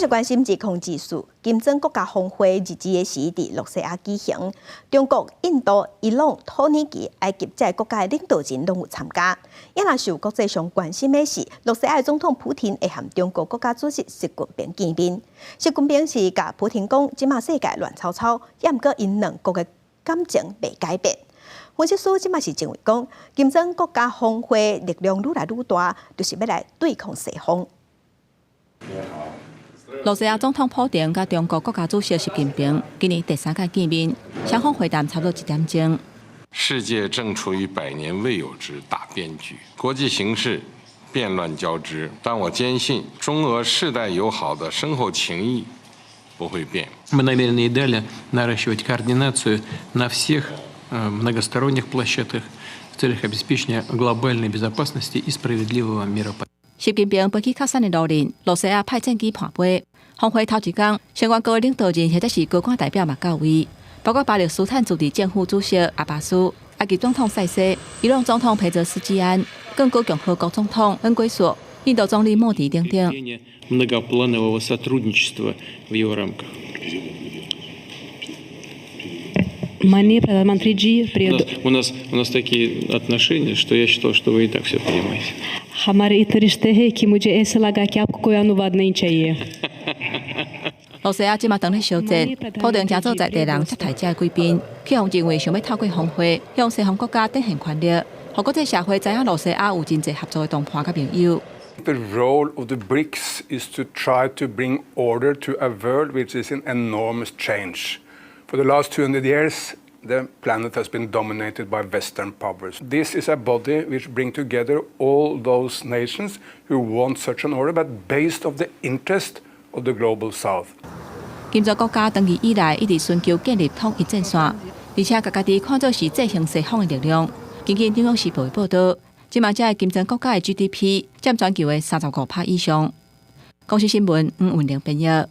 續關心2024金磚國家峰會日子的時佇露西亞舉行，中國、印度、伊朗、土耳其、埃及這个國家的領導人攏有參加。也若受國際上關心的是，露西亞總統普廷會和中國國家主席習近平見面。習近平是共普廷講，這馬世界亂糟糟，也毋過𪜶兩國的感情袂改變。分析師這馬是認為講，金磚國家峰會力量愈來愈大，就是欲來對抗西方。露西亞總統普廷佮中國國家主席習近平今年第三擺見面，雙方會談差不多一點鐘。世界正處於百年未有之大變局，國際形勢變亂交織，但我堅信中俄世代友好的深厚情誼不會變。 Мы намерены и далее наращивать координацию на всех многосторонних площадках в целях обеспечения глобальной безопасности и справедливого мира. 習近平飛去喀山的魯林，露西亞派戰機伴飛。峰會頭一工，成員國領導人或者是高官代表嘛到位，包括巴勒斯坦自治政府主席阿巴斯、埃及總統塞西、伊朗總統裴澤斯基安、剛果共和國總統恩圭索、印度總理莫迪等等。 Многопланового сотрудничества в его рамках. माननीय प्रधानमंत्री जी У нас такие отношения, что я считал, что вы и так все понимаете. हमारे इतने रिश्ते हैं कि मुझे ऐसा लगा कि आपको कोई अनुवाद नहीं चाहिए. 露西亞這馬當咧相戰，普廷成做在地人接待者的貴賓，去予認為想欲透過峰會向西方國家展現權力，予國際社會知影露西亞有真濟合作的同伴佮盟友。 The role of the BRICS is to try to bring order to a world which is in enormous change. For the last 200 years, the planet has been dominated by Western powers. This is a body which brings together all those nations who want such an order, but based on the interest of the Global South. 金磚國家長期以來一直尋求建立統一戰線，而且共家己看做是制衡西方的力量。根據《紐約時報》的報導，這馬這个金磚國家的 GDP 佔全球的35趴以上。公視新聞黃雲玲編譯。